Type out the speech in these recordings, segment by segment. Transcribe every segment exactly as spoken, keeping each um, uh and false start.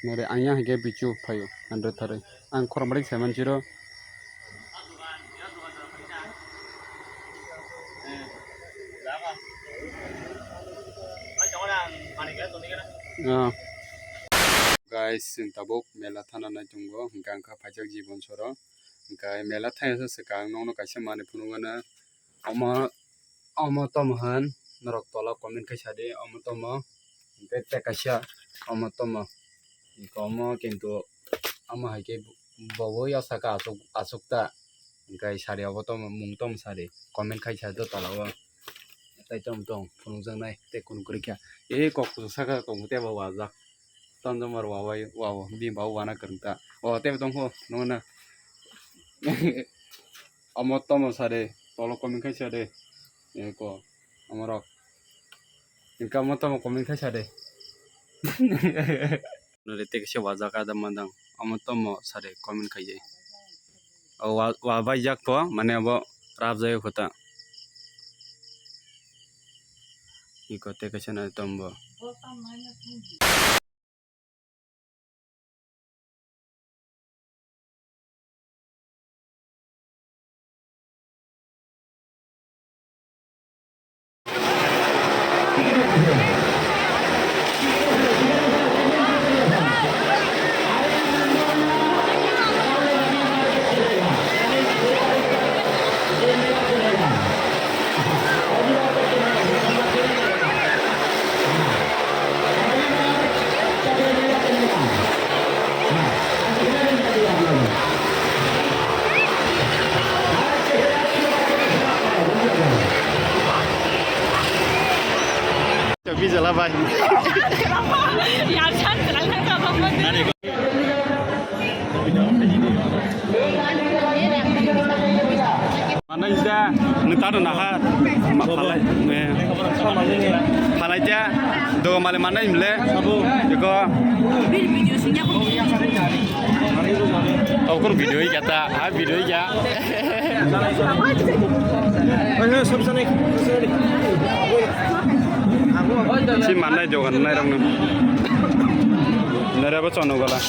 Nere ang yang hake bichu phaio, hundred thari. Ang khorang bari seven zero. Ah. Guys, chwng tabuk mela thana nai tongo, hwnkhe ang kha phaijak Jibon Soro. Hwnkhe mela thangya se swkang nokno kaisa manwi phunukmano. Omo, omo tomo hwn, norok tola comment khai sadi, omo tomo, hwnkhe tei kaisa omo tomo. Iko omo kintu omo hai khe bo-, bo o yasaka aswk, aswk ta. Hwnkhe sari obo tomo, mung tomo sari, comment khai sadi tola o. Tai tong tong phunukjaknai tei kunu kwrwi kha. E kok kuchuk saka tongkhe teibo wajak. Tonjomar wabai wao bini ba wana kwrwng ta. O teibo tongkho nukna. Omo tomo sade tolo comment khai sade. Eko omorok. Inka omo tomo comment khai sade. Nore tei kisa wajak adam madang. Omo tomo sade comment khai jai. O wa, wa bai jak to, mane abo rap jai kho ta. Iko tei kaisa nai tombo. Bijala bai. Mana ida neta do naha. Ma-, phalai, eh, phalai ja. Do male mana imle. Iko. Okur video ya ta, ha video ya. Si manai dogan nai rang. Nara bo chono gala.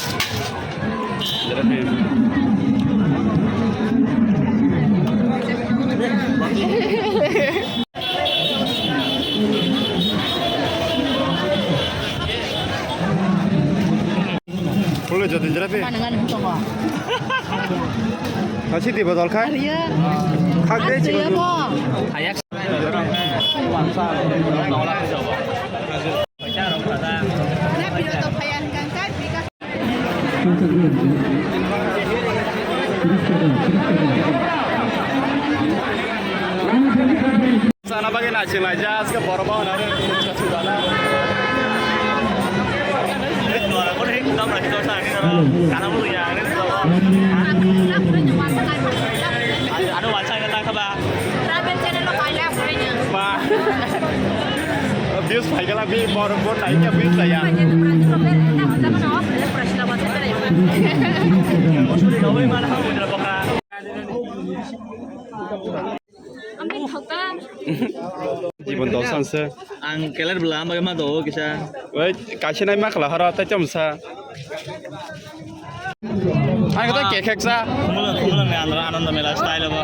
Polo joto jera pe. Mana ngani tongo. Asi di bodol khai. Iya. Khak de. Asi ya bo. Ayak. Sana bagwi naising lai, just ke borok ba hwnare. Ano wacha ka ta kaba. Travel channel lo kaila phaina. Ba. Views phaikala bi bor bor naikha views laya. Jibon dosan se. Ang keler bela ma ma do kisa. Oi, kaisa nai ma khala hara ta chomsa. Ang kata kekhek sa. Khumulwng, khumulwng ni andro Anando Mela style bo.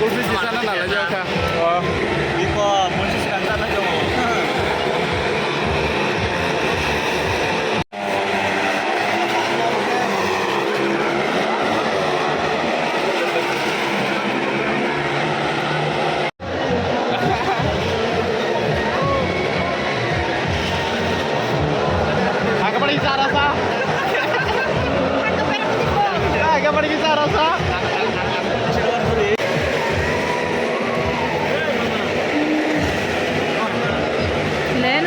Kulfi sisana nalai jao kha. Oh. Iko, bonsi sisana nalai jao. Ang khe Sara sa. Ay, kapag kita rasa. Len.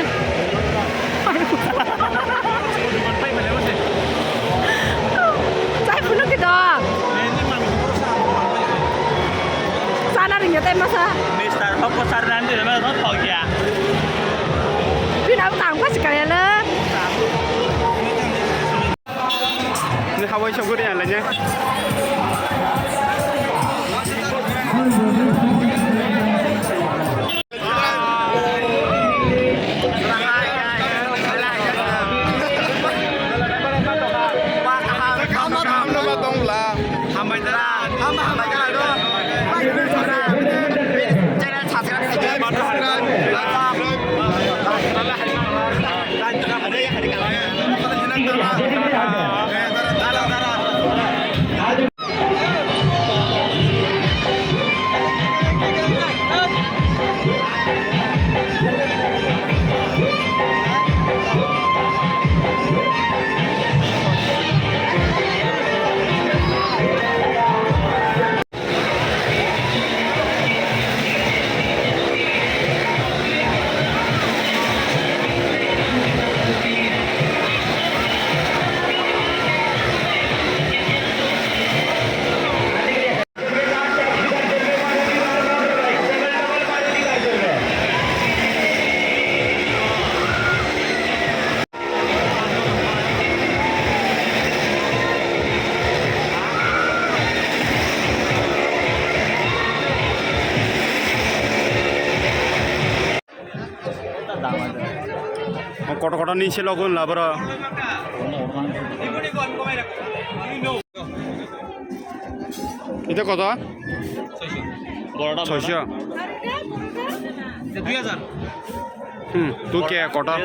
Chai phunuk kito. Sana ringya tai masa. Mister Hokko Sarnandi nama no thokya. Pina tang pas kaya le. Ni hawai sogori ya lanya. Kotor kotor ni se logo labra. Ita koto? Soisho. Hmm, tu ke kotor?